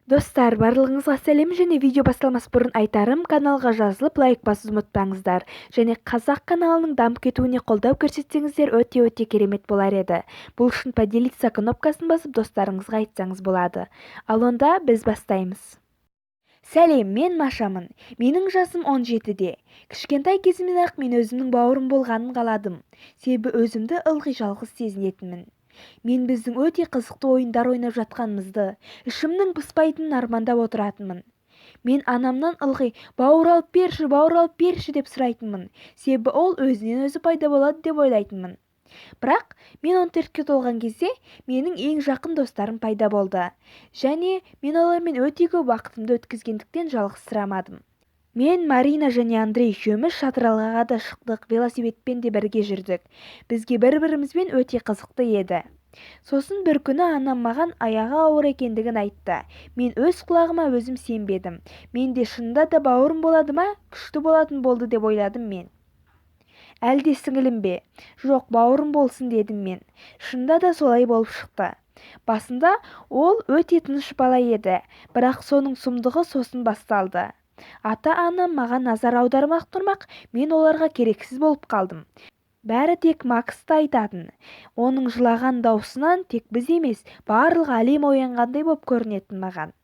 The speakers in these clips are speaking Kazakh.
Достар, барлығыңызға сәлем! Және видео басталмас бұрын айтарым: каналға жазылып, лайк басуды ұмытпаңыздар және қазақ каналының дамып кетуіне қолдау көрсетсеңіздер, өте-өте керемет болар еді. Бұл үшін «Поделиться» кнопкасын басып, достарыңызға айтсаңыз болады. Ал онда біз бастаймыз. Сәлем, мен Машамын. Менің жасым 17-де. Кішкентай кезімнен-ақ мен өзімнің бауырым болғанын қаладым, себебі өзімді ылғи жалғыз сезінетінмін. Мен біздің өте қызықты ойындар ойнап жатқанымызды, ішімнің пыспайтынын армандап отыратынмын. Мен анамнан ылғи «Бауыр алып берші, бауыр алып берші» деп сұрайтынмын, себебі ол өзінен өзі пайда болады деп ойлайтынмын. Бірақ мен 14-ке толған кезде менің ең жақын достарым пайда болды және мен олармен өте көп уақытымды өткізгендіктен, жалғызсырамадым. Мен, Марина және Андрей үшеуміз шатыралғаға да шықтық, велосипедпен де бірге жүрдік. Бізге бір-бірімізбен өте қызықты еді. Сосын бір күні анам маған аяғы ауыр екендігін айтты. Мен өз құлағыма өзім сенбедім. Менде шынында да бауырым болады ма? Күшті болатын болды деп ойладым мен. Әлде сіңілім бе? Жоқ, бауырым болсын дедім мен. Шынында да солай болып шықты. Басында ол өте тыныш бала еді, бірақ соның сұмдығы сосын басталды. Ата-анам маған назар аудармақ тұрмақ, мен оларға керексіз болып қалдым. Бәрі тек Максты айтатын. Оның жылаған даусынан тек біз емес, барлық әлем оянғандай болып көрінетін маған.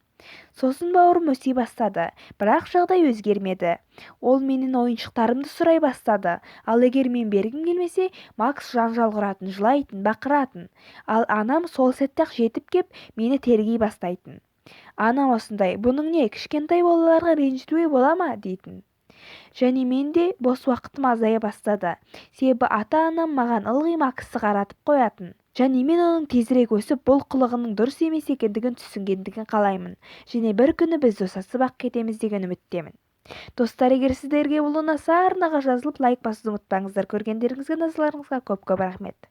Сосын бауырым өсе бастады, бірақ жағдай өзгермеді. Ол менен ойыншықтарымды сұрай бастады, ал егер мен бергім келмесе, Макс жанжал құратын, жылайтын, бақыратын. Ал анам сол сәтте-ақ жетіп кеп, мені тергей бастайтын. Анам осындай: «Бұның не, кішкентай балаларға ренжітуге бола ма?» — дейтін. Және менде бос уақытым азая бастады, себебі ата-анам маған ылғи Максты қаратып қоятын. Және мен оның тезірек өсіп, бұл қылығының дұрыс емес екендігін түсінгендігін қалаймын және бір күні біз достасып-ақ кетеміз деген үміттемін. Достар, егер сіздерге бұл ұнаса, арнаға жазылып, лайк басуды ұмытпаңыздар. Көргендеріңізге, назарларыңызға көп-көп рахмет.